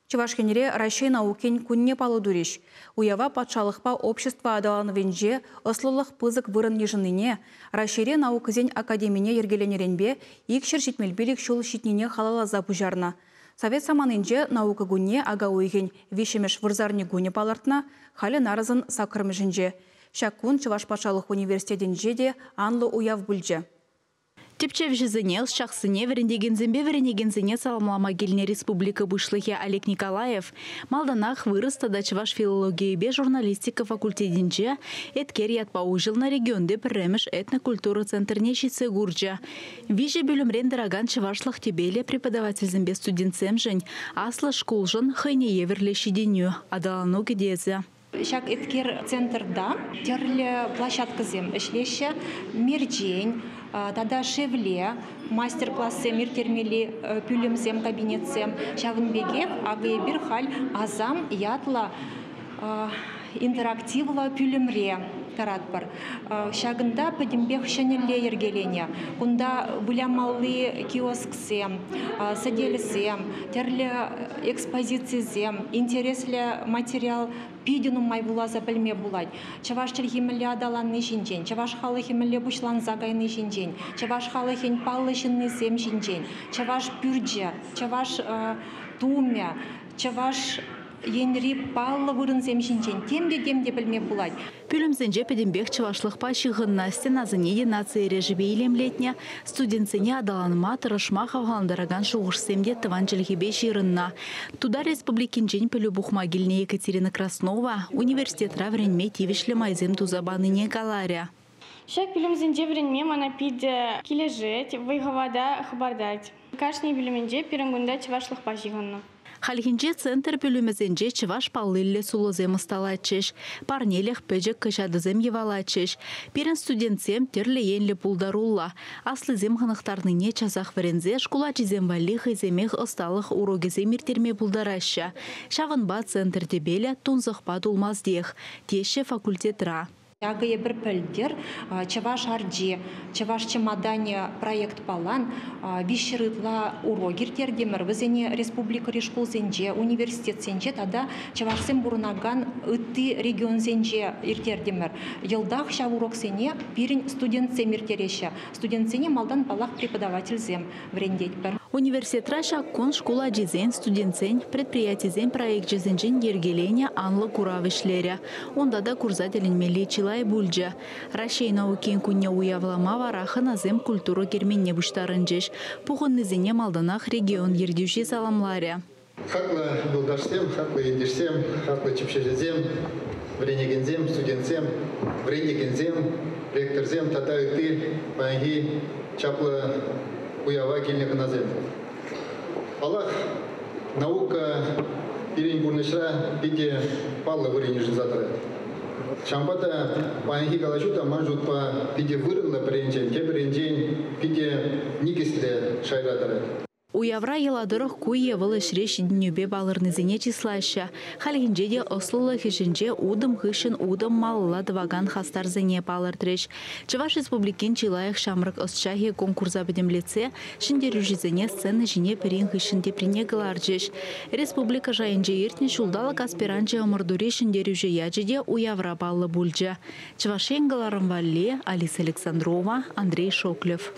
Чӑваш Енре Раҫҫей наукин кунне паллӑ турӗҫ. Уява патшалӑхпа общество аталанӑвӗнче ӑслӑлӑх пысӑк вырӑн йышӑннине, Раҫҫейре наукӑсен академине йӗркеленӗренпе 275 ҫул ҫитнине халалласа пуҫарнӑ. Совет саманинче наука кунне ака уйӑхӗн 3-мӗш вырсарни кунӗ палӑртнӑ, халӗ нарӑсӑн 8-мӗшӗнче. Ҫак кун Чӑваш патшалӑх университетӗнче те анлӑ уяв пулчӗ. Тӗпчевҫӗсене, ӑсчахсене, вӗрентекенсемпе вӗренекенсене саламлама килнӗ республика Пуҫлӑхӗ Олег Николаев малтанах вырӑс тата чӑваш филологийӗпе журналистика факультетӗнче Эткер ятпа уҫӑлнӑ регионти пӗрремӗш этнокультура центрне ҫитсе курчӗ. Виҫӗ пӳлӗмрен тӑракан чӑвашлӑх тӗпелӗ преподавательсемпе студентсемшӗн, аслӑ шкулшӑн хӑйне евӗрлӗ ҫитӗнӳ, аталану кӗтесӗ. Ҫак Эткер центрта тӗрлӗ площадкӑсем ӗҫлеҫҫӗ. Мерчен тата Шевле мастер-классем ирттермелли пӳлӗмсем, кабинетсем. Ҫавӑн пекех акӑ эпир халь Асам ятлӑ интерактивлӑ пӳлӗмре тӑратпӑр. Ҫакӑнта пӗтӗмпех ҫӗнӗлле йӗркеленӗ. Кунта вылямалли киосксем, сӗтелсем, тӗрлӗ экспозицисем, интереслӗ материал питӗ нумай вуласа пӗлме пулать. Чӑваш чӗлхи мӗнле аталанни ҫинчен, чӑваш халӑхӗ мӗнле пуҫланса кайни ҫинчен, чӑваш халӑхӗн паллӑ ҫыннисем ҫинчен, чӑваш пӳрчӗ, чӑваш тумӗ, чӑваш енри паллӑ вырӑнсем ҫинчен тем те тем те пӗлме пулать. Пӳлӗмсенче пӗтӗмпех чӑвашлӑхпа ҫыхӑннӑ, стенасене те наци эрешӗпе илемлетнӗ, студентсене аталанма, тӑрӑшма хавхалантаракан шухӑшсем те тӑван чӗлхепе ҫырӑннӑ. Тутар Республикинчен пӗлӳ пухма килнӗ Екатерина Краснова университетра вӗренме тивӗҫлӗ майсем туса панине каларӗ. Ҫак пӳлӗмсенче вӗренме мана питӗ килӗшет, вӑй-хӑвата хӑпартать. Кашни пӳлӗмӗнче пирӗн кунта чӑвашлӑхпа ҫыхӑннӑ. Хальхинче центр пӳлӗмӗсенче чӑваш паллиллӗ сулӑсем ӑсталатчӗҫ, парнелӗх пӗчӗк кӑҫатӑсем йӑвалатчӗҫ. Пирӗн студентсем тӗрлӗ енлӗ пултаруллӑ. Аслисем хӑнӑхтарнине часах вӗренсе шкул ачисем валли хӑйсемех ӑсталӑх урокӗсем ирттерме пултараҫҫӗ. Ҫавӑнпа центр тӗпелӗ тунсӑхпа тулмастех, теҫҫӗ факультетра. Акӑ эпир пӗлтӗр Чӑваш арчи, Чӑваш чӑматанӗ проектпалан 300 ытла урок ирттертӗмӗр. Вӗсене республикӑри шкулсенче, университетсенче тата чӑвашсем пурӑнакан ытти регионсенче ирттертӗмӗр. Йӑлтах ҫав уроксене пирӗн студентсем ирттереҫҫӗ. Студентсене малтан, паллах, преподавательсем вӗрентетпӗр. Университетра ҫак кун шкул ачисен, студентсен, предприятисен проекчӗсенчен йӗркеленӗ анлӑ курав ӗҫлерӗ. Унта та курса тӗлӗнмелли чылай пулчӗ. Раҫҫей наукин кунне уявлама вара хӑнасем культура керменне пуҫтарӑнчӗҫ. Пухӑннисене малтанах регион ертӳҫи саламларӗ. Хаклӑ юлташсем, хаклӑ ентешсем, хаклӑ тӗпчевҫӗсем, вӗренекенсем, студентсем, вӗрентекенсем, ректорсем тата ытти паянхи чаплӑ уява килнӗ хӑнасем. Паллах, наука пирӗн пурнӑҫра питӗ паллӑ вырӑн йышӑнса тӑрать. Ҫавӑнпа та паянхи калаҫу та ман шутпа питӗ вырӑнлӑ пӗр енчен, тепӗр енчен питӗ никӗслӗ шайра тӑрать. Уявра йӑла тӑрӑх ку е вӑл ӗҫре ҫитӗнӳпе палӑрнисене чыслаҫҫӗ. Хальхинче те ӑслӑлӑх ӗҫӗнче утӑм хыҫҫӑн утӑм малалла тӑвакан хастарсене палӑртрӗҫ. Чӑваш Республикин чи лайӑх ҫамрӑк ӑсчахӗ конкурса пӗтӗмлетсе ҫӗнтерӳҫӗсене сцена ҫине пӗрин хыҫҫӑн теприне кӑларчӗҫ. Республика шайӗнче иртнӗ ҫулталӑк аспиранчӗ ӑмӑртури ҫӗнтерӳҫӗ ячӗ те уявра паллӑ пулчӗ. Чӑваш Ен кӑларӑм валли Алиса Александрова, Андрей Шоклев.